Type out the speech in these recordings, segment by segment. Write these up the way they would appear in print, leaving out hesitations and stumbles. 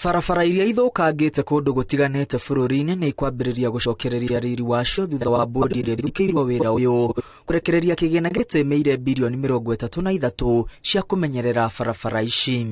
Barabara iria ithũkangĩte kũndũ gũtiganĩte bũrũri-inĩ nĩ ikwambĩrĩria gũcokereria riri wacio thutha wa bodi ĩrĩa ĩthukĩirwo wĩra ũyũ kũrekereria kĩgĩna gĩtĩmĩire birioni 33 cia kũmenyerera barabara ici.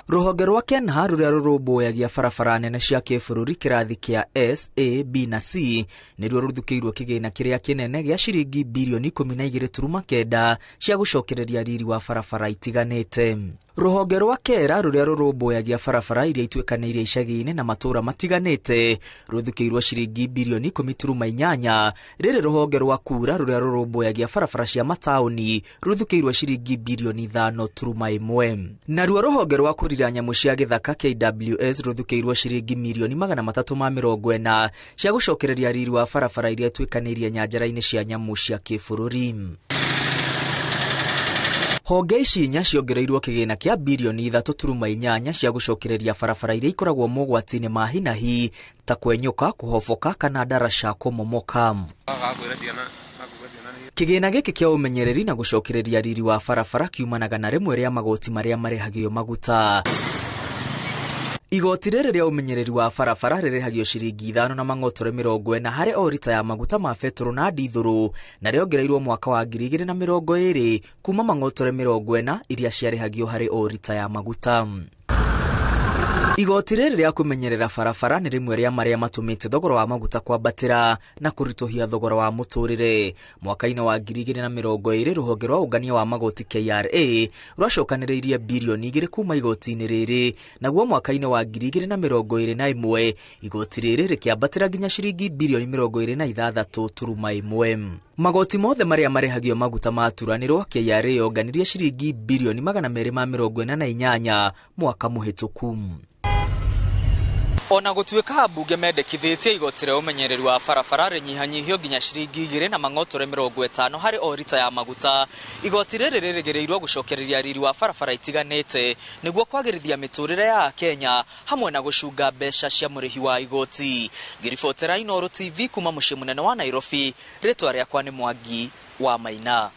Rũhonge rwa KENHA rũrĩa rũrũmbũyagia barabara nene cia kĩbũrũri kĩrathi kĩa S, A, B na C nĩruo rũthukĩirwo kĩgĩna kĩrĩa kĩnene gĩa ciringi birioni 12.9 cia gũcokereria riri wa barabara itiganĩte. Rũhonge rwa KERA rũrĩa rũrũmbũyagia barabara iria ituĩkanĩirie icagi-inĩ na matũũra matiganĩte rũthukĩirwo ciringi birioni 10.8. Rĩrĩ rũhonge rwa KURA rũrĩa rũrũmbũyagia barabara cia mataũni rũthukĩirwo ciringi birioni 5.1. Naruo rũhonge rwa kũrira nyamũ cia gĩthaka KWS rũthukĩirwo ciringi mirioni 340 cia gũcokereria riri wa barabara iria ituĩkanĩirie nyanjara-inĩ cia nyamũ cia kĩbũrũri. Honge ici inya ciongereirwo kĩgĩna kĩa birioni 3.8 cia gũcokereria barabara iria ikoragwo mogwati-inĩ ma hi na hi ta kwenyũka, kũhoboka kana ndaraca kũmomoka. Kĩgĩna gĩkĩ kĩa ũmenyereri na gũcokereria riri wa barabara kiumanaga na rĩmwe rĩa magoti marĩa marĩhagio maguta. Igoti rĩrĩ rĩa ũmenyereri wa barabara rĩrĩhagio ciringi 5 na mang'otore 40 harĩ o rita ya maguta ma betũrũ na ndithũrũ, na rĩongereirwo mwaka wa 2020 kuma mang'otore 40 iria ciarĩhagio harĩ o rita ya maguta. Igoti rĩrĩ rĩa kũmenyerera barabara nĩ rĩmwe rĩa marĩa matũmĩte thogora wa maguta kwambatĩra na kũritũhia thogora wa mũtũrĩre. Mwaka-inĩ wa 2020 rũhonge rwa ũngania wa magoti KRA rwacokanĩrĩirie birioni 2 kuma igoti-inĩ rĩrĩ, naguo mwaka-inĩ wa 2021 igoti rĩrĩ rĩkĩambatĩra nginya ciringi birioni 26.1. Magoti mothe marĩa marĩhagio maguta maturanĩrwo KRA yonganirie ciringi birioni 248 mwaka mũhĩtũku. Ona gũtuĩka ambunge mendekithĩtie igoti rĩa ũmenyereri wa barabara rĩnyihanyihio nginya ciringi 2 na mang'otore 50 harĩ o rita ya maguta, igoti rĩrĩ rĩrĩgĩrĩirwo gũcokereria riri wa barabara itiganĩte nĩguo kwagĩrithia mĩtũrĩre ya Akenya hamwe na gũcunga mbeca cia mũrĩhi wa igoti. Ngĩribotera Inooro TV kuma mũciĩ mũnene wa Nairobi, rĩtwa rĩakwa nĩ Mwangi wa Maina.